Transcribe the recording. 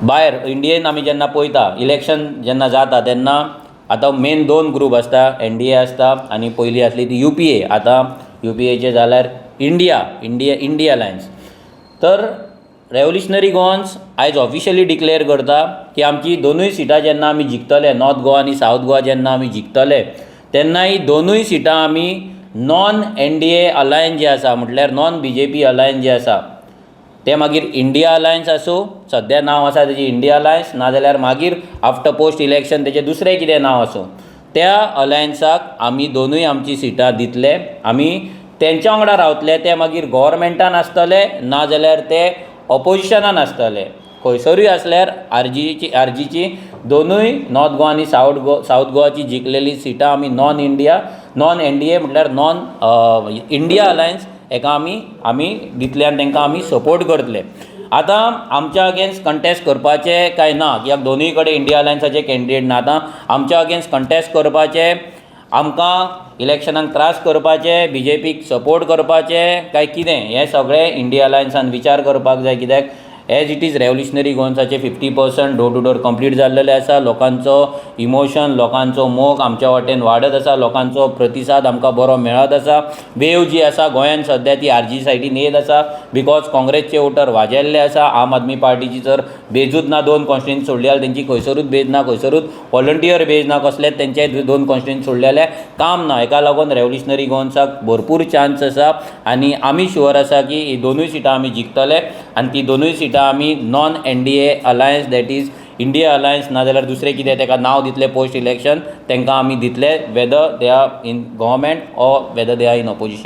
भायर इंडियेन आमी जेन्ना पळयता इलेक्शन जेन्ना जाता तेन्ना आतां मेन दोन ग्रूप आसता एन डी ए आसता आनी पयलीं आसली ती यू पी ए. आतां यू पी एचें जाल्यार इंडिया इंडिया इंडिया अलायन्स. तर रेवोल्युशनरी गोवन्स आयज ऑफिशयली डिक्लेर करता की आमची दोनूय सिटां जेन्ना आमी जिखतले, नॉर्थ गोवा आनी सावथ गोवा जेन्ना आमी जिखतले, तेन्ना ही दोनूय सिटां आमी non NDA alliance जें आसा, म्हटल्यार non BJP alliance जें आसा, तें मागीर इंडिया अलायन्स आसूं, सद्या नांव आसा तेजें इंडिया अलायन्स, नाजाल्यार मागीर आफ्टर पोस्ट इलेक्शन तेजें दुसरें कितें नांव आसूं, त्या अलायन्साक आमी दोनूय आमची सिटां दितले. आमी तेंच्या वांगडा रावतले. ते मागीर गोव्हर्मेंटान आसतले नाजाल्यार ते ऑपोजिशनान आसतले, खंयसरूय आसल्यार आरजीची आरजीची दोनूय नॉर्थ गोवा आनी सावथ गोवाची जिखलेली सिटां आमी non India non NDA म्हटल्यार नॉन इंडिया अलायन्स हेका आमी दितले आनी तेंकां आमी सपोर्ट करतले. आतां आमच्या अगेन्स्ट कंटेस्ट करपाचें काय ना, कित्याक दोनूय कडेन इंडिया अलायन्साचे कॅन्डिडेट ना. आतां आमच्या अगेन्स्ट कंटेस्ट करपाचें, आमकां इलेक्शनाक त्रास करपाचे, बीजेपीक सपोर्ट करपाचे काय कितें, हें सगळें इंडिया अलायन्सान विचार करपाक जाय. कित्याक एज it is revolutionary गोवन्साचे 50% door to door complete जाल्लेले आसा. लोकांचो इमोशन, लोकांचो मोग आमच्या वाटेन वाडत आसा. लोकांचो प्रतिसाद आमकां बरो मेळत आसा. वेव जी आसा गोंयान सद्या ती आरजी सायडीन येयत आसा, because काँग्रेसचे वोटर वाजेल्ले आसा. आम आदमी पार्टीची जर बेजूच ना, दोन कॉन्स्टिट्युएन्सी सोडली जाल्यार तेंची खंयसरूच बेज ना, खंयसरूच वॉलंटियर बेज ना कसलेच. तेंचे दोन कॉन्स्टिट्युएन्सी सोडले जाल्यार काम ना. हेका लागून रेवोल्युशनरी गोवन्साक भरपूर चान्स आसा आनी आमी शुअर आसा की ही दोनूय सिटां आमी जिखतले आनी ती दोनूय सिटां आमी non NDA alliance, that is India alliance, नाजाल्यार दुसरें कितें तेका नांव दितले पोस्ट इलेक्शन, तेंकां आमी दितले, whether they are in government or whether they are in opposition.